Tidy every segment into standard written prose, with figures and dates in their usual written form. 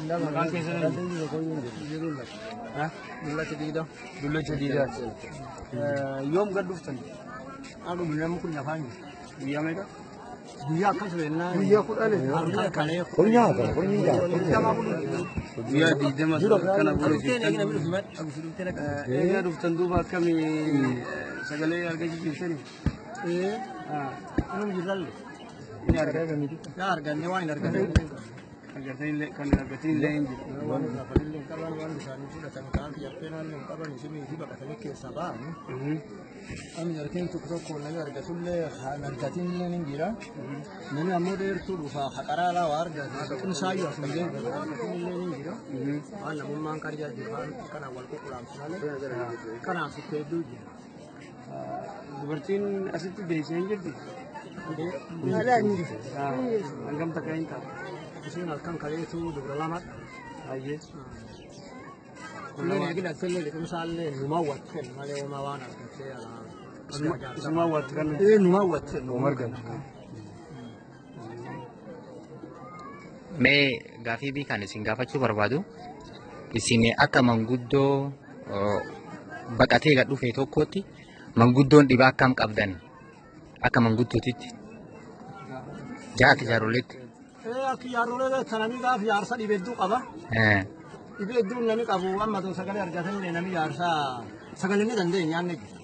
Maqaan keessan eenyu? Dullacha Diidaa. Dullacha Diidaa. Yoom gad dhuftan? Aduma namni kun afaan jiru. Guyyaa meeqa? Guyyaa akkas beennaa. Guyyaa 10. Halkan kalee. Kun nyaata. Guyyaa 20 kana booda jirtan. Egaa dhuftan duuba akkamii sagalee argachuu jirtanii? Ee. Inum jirralle. Ni argatan. Yaa arganne waan hin arganne. Argatanii kan argatanii illee hin jiru. Waan irraa hin qaban waan isaanii fudhatan kaan jartee naannoo hin qaban isinii fi baqatanii keessaa ba'an. Amma jarkeen tokko tokko namni argatullee argatinillee ni jira. Namni ammoo dheertuu dhufaa haqaraalaa waa argate qinsaayyu asuma jiru argatinillee ni jira. Waan namummaan qarjaa jiru kanaan wal ququlaamsu malee kanaaf sitti hedduu jira. Dubartiin asitti deessee hin jirti? Hangam takka hin taatu? Isiin halkan kaleetu dubra lamadha. Hayyee. Kunneen eegina illee liqimsaallee numa hawwatten malee homaa waan argattee alaa. Isuma hawwatti kan Ee numa hawwatten. Numa arganne. Mee gaafii bii kan isin gaafachuu barbaadu isin akka manguddoo baqatee gad dhufe tokkotti manguddoon dhibaa akkam qabdan akka manguddootitti jaati jaaroleetti. Ee akka jaarrolee beektan namni gaaf jaarsa dhibee hedduu qaba. Dhibee hedduun namni qabu amma tun sagalee argatanillee namni jaarsa sagalee ni danda'e nyaanne jira.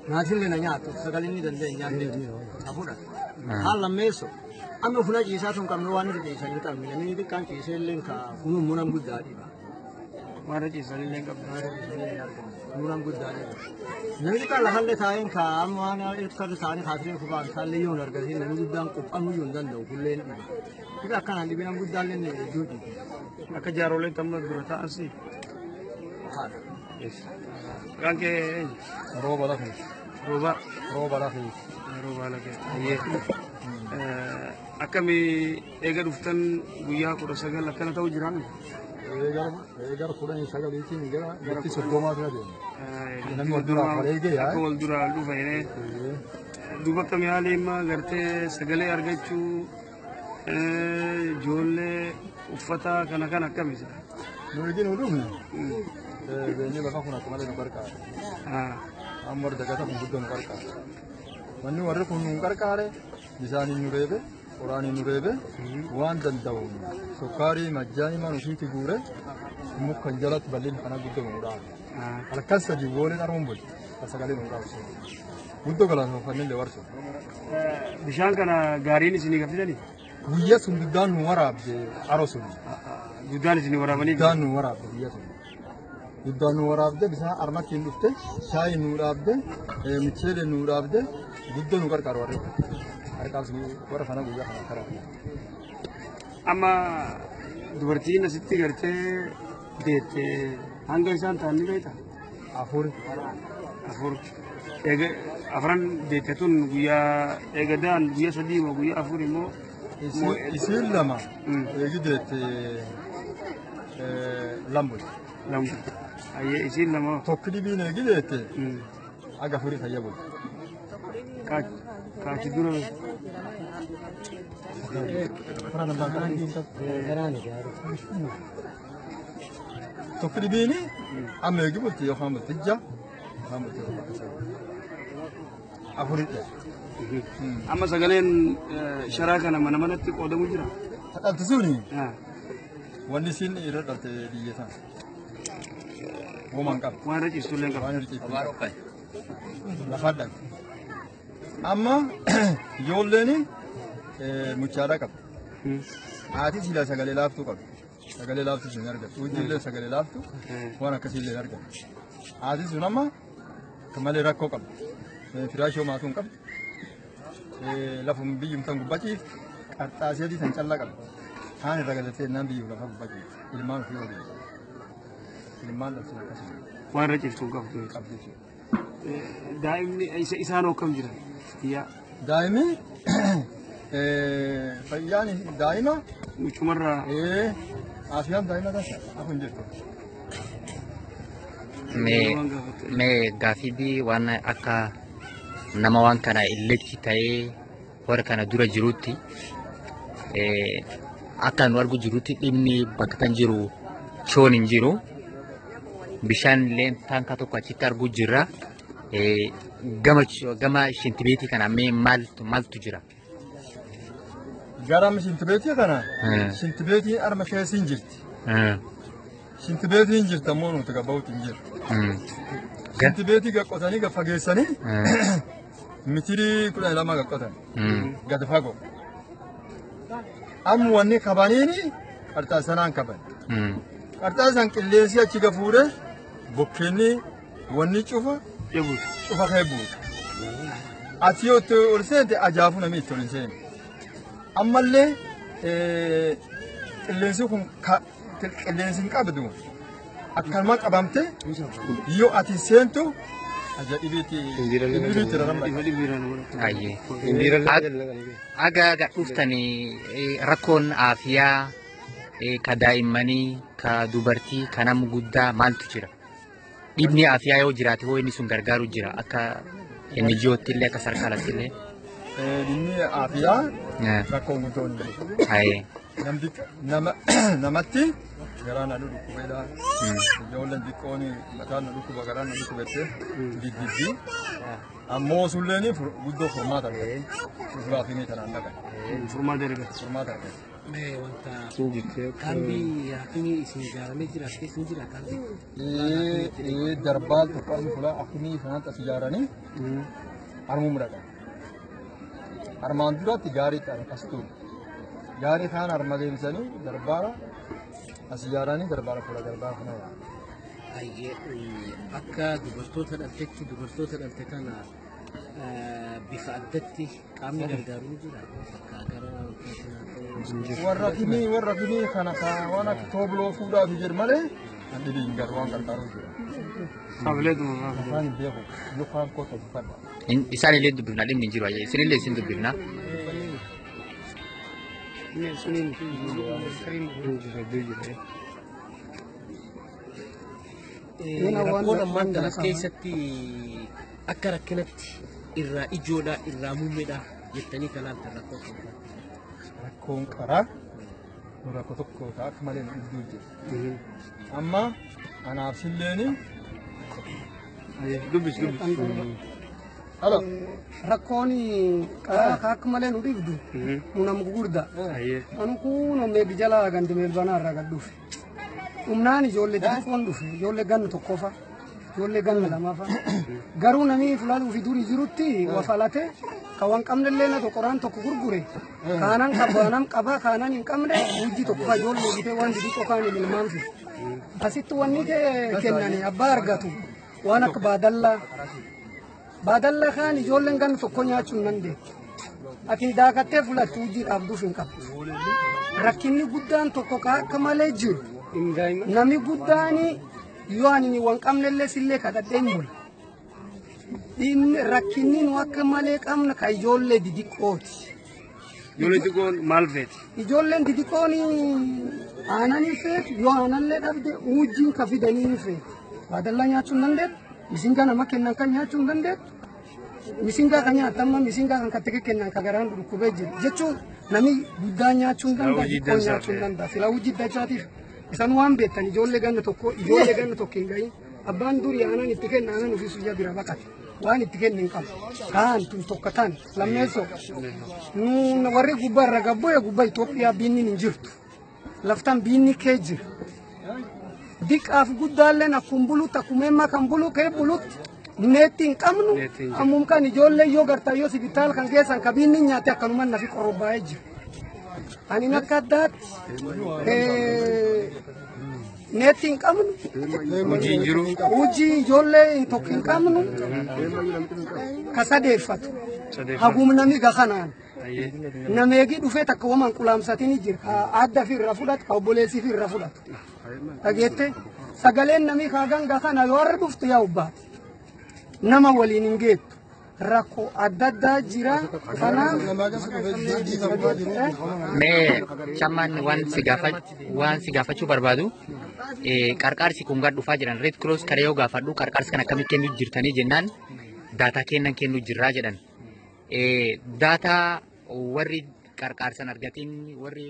Nyaatillee na nyaatu sagalee ni danda'e nyaanne jira. Hafuudha. Haal lammeessoo. Amma fula ciisaa tun qabnu waan irra ciisan hin qabne namni xiqqaan ciisee illee ka munan guddaa dhiba. Waan irra ciisan illee hin qabne. Munan guddaa dhiba. Namni xiqqaan lafallee taa'een ka amma waan irra taa'anii kaasiree kufaan isaallee yoo hin argatin namni guddaan qophaa'uu iyyuu hin danda'u kullee ni dhiba. Dhiba akkanaan dhibee nama guddaan illee hedduu dhiba. Akka jaaroleetti amma dura ta'an si. Maqaan kee eenyu? Rooba lafee. Rooba. Rooba lafee. Rooba lafee. Hayyee. Akkamii eega dhuftan guyyaa 19 akkana ta'u jiraan? Gara 19tiin gara itti 30 bira deema. Namni wal duraa bareegee yaa. Akka wal duraa dhufee duuba akkamii haala himaa gartee sagalee argachuu ijoollee uffata kana kana akkamii? Nu wajjin nu dhufne. Beenyee lafa kun akka malee nu qarqaare. Amma warri dagata kun guddoo nu qarqaare. Wanni warri kun nu qarqaare bishaaniin nu reebe, qoraaniin nu reebe, waan danda'u sukkaarii majjaanii maan ofiitti guure muka jalatti bal'ina kana guddoo nu dhaabe. Halkan sadii wooleen armuun bulche sagalee nu dhaabse. Guddoo galaanfannillee warsu. Bishaan kana gaariin isinii gaffisanii? Guyyaa sun guddaan nu waraabde haroo sun. Guddaan isinii waraabanii? Guddaan nu waraabde guyyaa sun. Guddaan nu waraabde bishaan armattiin dhufte shaayii nu dhaabde micheelee nu dhaabde guddoo nu qarqaaru warri kun. Qarqaarsu warra kana guyyaa kana karaa. Amma dubartiin asitti gartee deette hanga isaan ta'an ni beektaa? 4. 4. Eega afran deette tun guyyaa eega da'an guyyaa 3 moo guyyaa 4 immoo? Isiin 2 eegi deette 2 bulti. 2. Ayyee isiin 2. Tokko dhibiin eegi deette haga 4 fayya bulti. Kaachi dura. Tokko dhibiini amma eegi bulti yookaan bulti 6 yookaan bulti 4dha. Amma sagaleen sharaa kana mana manatti qoodamu jira. Dhalte suni wanni isiin irra dhalte biyya sana. Woman qabdi. Waan irra ciistu illee hin qabdu. Waan irra ciistu. Lafa dhalte. Amma ijoolleen muchaadhaa qabdi. Haati silaa sagalee laaftuu qabdi. Sagalee laaftuu sun hin argattu. Hojiillee sagalee laaftu waan akkasiillee hin argattu. Haati sun amma malee rakkoo qabdi. Firaashoo maatuu hin qabdu. Lafuma biyyumtan gubbaa ciifti. Qarxaasii adii tan callaa qabdi. Kaan irra galatee naan biyyuu lafa gubbaa ciifti. Ilmaan ofii waliin. Ilmaan dhalsun akkasuma. Waan irra ciiftu hin qabdu. Qabdi jechuudha. Daa'imni isaan akkam jiran? Yaa. Daa'imni fayyaan daa'ima. Mucumarraa. Afiyaan daa'ima tasa afu hin jirtu. Mee gaafii bii waan akka nama waan kana illetti ta'ee warra kana dura jirutti Akka nu argu jirutti dhibni bakka kan jiru choon hin jiru. Bishaan illee taankaa tokko achitti arguu jirra. Gama gama shintibeetii kana mee maaltu jira? Gara shintibeetii kana shintibeetiin arma keessa hin jirti. Shintibeetiin hin jirti ammoo nuti gabba'uutti hin jiru. Shintibeetii gaqqotanii gaffageessanii mitirii 12 gaqqotan gad fagoo. Amma wanni qabaniini qarxaasanaan qaban. Qarxaasan qilleensi achi gafuure bokkeenni wanni cufa cufa kee buuta. Ati yoo itti ol seente ajaa'afu namni itti ol hin seene. Ammallee qilleensi kun qilleensi hin qabdu akkanuma qabamte yoo ati seentu aja dhibiitti dhibiitti rarraba. Ayyee. Aga gad dhuftanii rakkoon aafiyaa ka daa'immanii, ka dubartii, ka nama guddaa maaltu jira? Dhibni aafiyaa yoo jiraate hoo inni sun gargaaru jira akka NGO'tti illee akka sarkaalatti illee. Dhimmi aafiyaa rakkoon guddoon hin jiru. Ayyee. Namatti garaan na dhukkubeedha. Ijoolleen xiqqoon mataan na dhukkuba garaan na dhukkubette diddiddi. Ammoo sulleen guddoo furmaata argate. Fuulaa fi tanaan dhaqan. Furmaata argate. Furmaata argate. Mee wanta kaambii hakimii isin ijaaramee jira as keessa ni jira kaambii? Darbaa tokko armi fuula akimii sanatti as ijaaranii armuu dhaqan. Armaan duratti gaarii as ture. Gaarii kaan arma deebisanii darbaara as ijaaranii darbaara fuula darbaa kana yaa'an. Baay'ee akka dubartoota dhaltetti dubartoota dhalte kana bifa addatti qaamni gargaaru ni jira. Bakka gara Warra kimii kana waan akka toobloo fuudhaaf jedhu malee kan dhibii hin garu waan gargaaru jira. Xaafileetuma. Afaan hin beeku lukaan koo tolfadha. Isaan illee dubbifna dhimmi hin jiru ayyee isin illee isin dubbifna. Rakkoon ammaan kana keessatti akka rakkinatti irraa ijoodha irraa muummeedha jettanii kan laaltan rakkoo kan. Rakkoon qaraa nu rakkoo tokko ta'a akka malee nu iddoo jira. Amma anaaf silleeni Dubbis dubbis. Halo. Rakkoon qaraa akka malee nu dhibdu nu nama gugurda. Anu kun meebi jala gandi meelbanaa irraa gad dhufe. Humnaan ijoollee xixiqqoon dhufe ijoollee ganna tokkofa ijoollee ganna lamafa. Garuu namni fulaan ofii durii jirutti wafalate ka waan qabnellee na qoraan tokko gurgure. Kaanan qaba qaba kaanan hin qabne hojii tokko fa ijoollee bitee waan xixiqqoo kaan ilmaan fi. Asitti wanni kennani abbaa argatu waan akka baadallaa. Baadallaa kaan ijoolleen ganna tokko nyaachuu hin dandeettu. Ati daakattee fulattu hojii dhaabduuf hin qabdu. Rakkinni guddaan tokko ka akka malee jiru. Namni guddaan yoo ani waan qabnellee sillee kadhadhee hin bula. Dhimmi rakkinni nu akka malee qabna ka ijoollee didiqqooti. Ijoollee xiqqoon maal feeti? Ijoolleen didiqqoon aanan hin feetu yoo aananillee dhabde wujjiin ka fidanii hin feetu. Baadallaa nyaachuu hin dandeettu. Misingaa nama kennan kan nyaachuu hin dandeettu. Misingaa kan nyaatan misingaa kan kattee kennan ka garaan dhukkubee jiru. Jechuun namni guddaan nyaachuu hin danda'a, xiqqoon nyaachuu hin danda'a. Sila hojii dachaatiif isaan waan beektan ijoollee ganna tokko ijoollee ganna tokko hin gahin abbaan durii aanan itti kenna aanan ofii suyyaa bira baqate waan itti kenne hin qabu. Kaan tun tokko tan lammeessoo nu warri gubbaa irra gabbu'e gubbaa Itoophiyaa biinni hin jirtu. Laftaan biinni kee jira. Diqqaaf guddaalleen akkuma bulutti akkuma emma kan bulu kee bulutti neetti hin qabnu ammum kan ijoollee yoo gartaa yoo sibitaal kan geessan ka biinni nyaate akkanuma nafi qorobbaa'ee jira. Ani akka addaatti neetti hin qabnu. Hojii hin jiru. Hojii ijoollee tokko hin qabnu ka sadeeffatu. Hagum nami gakanaan. Nameegi dhufee takka waman qulaamsatini jira. Ka adda fi irra fudhatu, ka obboleessi fi irra fudhatu. Dhageette sagaleen namii kaagan gakana yoo har'a dhuftu yaa ubbaate. Nama waliin hin geettu. Rakkoo adda addaa jira. Kanaaf Mee shammaan waan si gaafachuu barbaadu qarqaarsi kun gad dhufaa jiran Red Cross kare yoo gaafadhu qarqaarsi kan akkamitti kennuu jirtanii jennaan daataa kennan kennuu jirraa jedhan. Daataa warri qarqaarsan argatiin warri